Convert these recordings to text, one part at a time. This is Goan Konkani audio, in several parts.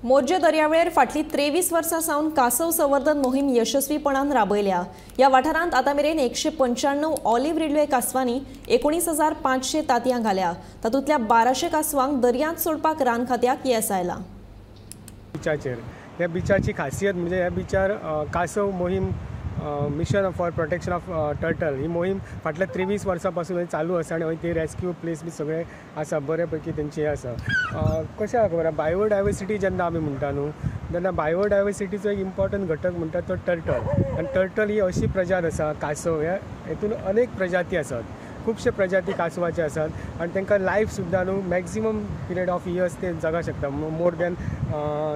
मोरजे दर्यावेळेर फाटली 23 वर्सां सावन कासव संवर्धन मोहीम यशस्वीपणान राबयल्या. ह्या वाठारांत आतां मेरेन 195 ऑलिव्ह रिडवे कासवांनी 19,500 तांतयां घाल्या. तातूंतल्या 1200 कासवांक दर्यांत सोडपाक रान खात्याक येस आयलां. बिचाचेर ह्या बिचाची खासियत म्हणजे ह्या बिचार कासव मोहीम mission for protection of turtle ही मोहीम फाटल्या 23 वर्सां पासून चालू आसा आनी ती रेस्क्यू प्लेस बी सगळें आसा बरे पैकी तेंची हें आसा. कशें आसा खबर, बायोडायवर्सिटी जेन्ना आमी म्हणटा न्हू तेन्ना बायोडायवर्सिटीचो एक इम्पॉर्टंट घटक म्हणटा तो टर्टल. आनी टर्टल ही अशी प्रजात आसा, कासव ह्या हेतून अनेक प्रजाती आसात, खुबशे प्रजाती कासवाचे आसात आनी तांकां लायफ सुद्दां न्हू मॅक्सिमम पिरियड ऑफ इयर्स ते जगूंक शकता. मोर दॅन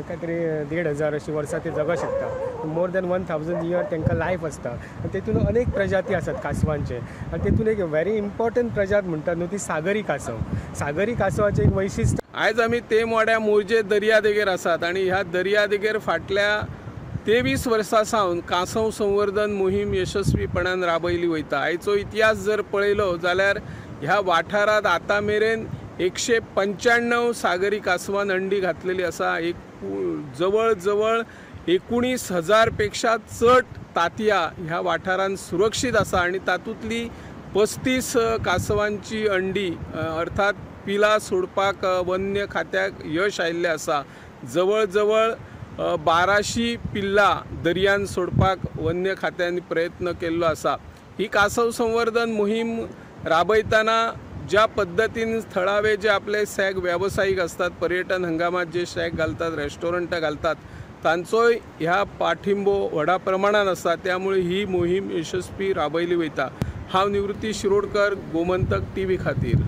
काय तरी 1,500 अशी वर्सां ते जगूंक शकता. मोर दॅन 1,000 इयर तांकां लायफ आसता. आनी तेतून अनेक प्रजाती आसात कासवांचे आनी तेतून एक व्हेरी इम्पॉर्टंट प्रजात म्हणटात न्हू ती सागरी कासव. सागरी कासवाचें एक वैशिश्ट, आयज आमी तेमवाड्या मोरजे दर्यादेगेर आसात आनी ह्या दर्यादेगेर फाटल्या 23 वर्सां सावन कासव संवर्धन मोहीम यशस्वीपणान राबयली वयता. आयचो इतिहास जर पळयलो जाल्यार ह्या वाठारांत आतां मेरेन 195 सागरी कासवान अंडी घातलेली आसा. एक जवळ जवळ 19,000 पेक्षा चड तांतयां ह्या वाठारांत सुरक्षीत आसा आनी तातूंतली 35 कासवांची अंडी अर्थात पिलां सोडपाक वन्य खात्याक यश आयिल्लें आसा. जवळ जवळ 1200 पिल्लां दर्यान सोडपाक वन्य खात्यान प्रयत्न केल्लो आसा. ही कासव संवर्धन मोहीम राबयतना ज्या पद्दतीन थळावे जे आपले सॅग वेवसायीक आसतात, पर्यटन हंगामात जे शॅक घालतात, रेस्टॉरंटां घालतात, तांचोय ह्या पाठिंबो व्हडा प्रमाणान आसा. त्यामुळे ही मोहीम यशस्वी राबयली वयता. हांव निवृत्ती शिरोडकर, गोमंतक टीव्ही खातीर.